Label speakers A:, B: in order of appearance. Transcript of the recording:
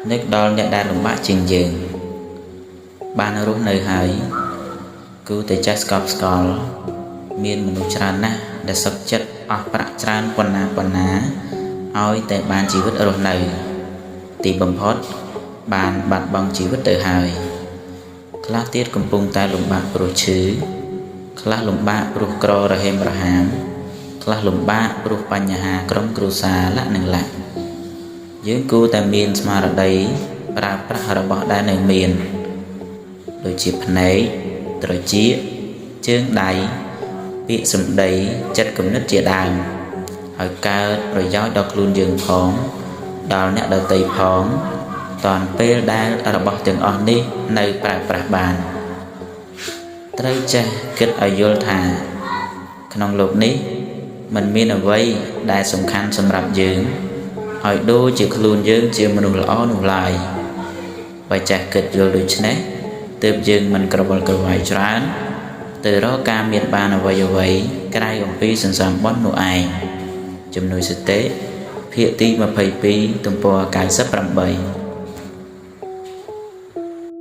A: នឹកដល់អ្នកដែលលំបាកជាងយើង បានរស់នៅហើយគួរតែចេះស្កប់ស្កល់មានមនុស្សច្រើនណាស់ដែលសុខចិត្តអស់ប្រាក់ច្រើនប៉ុណ្ណាប៉ុណ្ណាឲ្យតែបានជីវិតរស់នៅ ទីបំផុតបានបាត់បង់ជីវិតទៅហើយ ខ្លះទៀតកំពុងតែលំបាកព្រោះឈឺ ខ្លះលំបាកព្រោះក្ររហេមរហាម ខ្លះលំបាកព្រោះបញ្ហាក្រុមគ្រួសារលៈនឹងលៈយើងគួរតែមានស្មារតីប្រើប្រាស់របស់ដែលនៅមាន ដូចជាភ្នែកត្រចៀកជើងដៃពាក្យសម្ដីចិត្តគំនិតជាដើមឲ្យកើតប្រយោជន៍ដល់ខ្លួនយើងផង ដល់អ្នកដទៃផងតាន់ពេលដែលរបស់ទាំងអស់នេះនៅប្រើប្រាស់បាន ត្រូវចេះគិតឲ្យយល់ថា ក្នុងលោកនេះមិនមានអ្វីដែលសំខាន់សម្រាប់យើងឲ្យដូចជាខ្លួនយើងជាមនុស្សល្អនោះឡើយបើចេះគិតយល់ដូច្នេះទើបយើងមិនក្រវិលក្រវាយច្រើន ទៅរកការមានបានអ្វីអ្វីក្រៅអំពីសន្សំបុណ្យនោះឯងជំនួយសតិភាគទី22ទំព័រ98។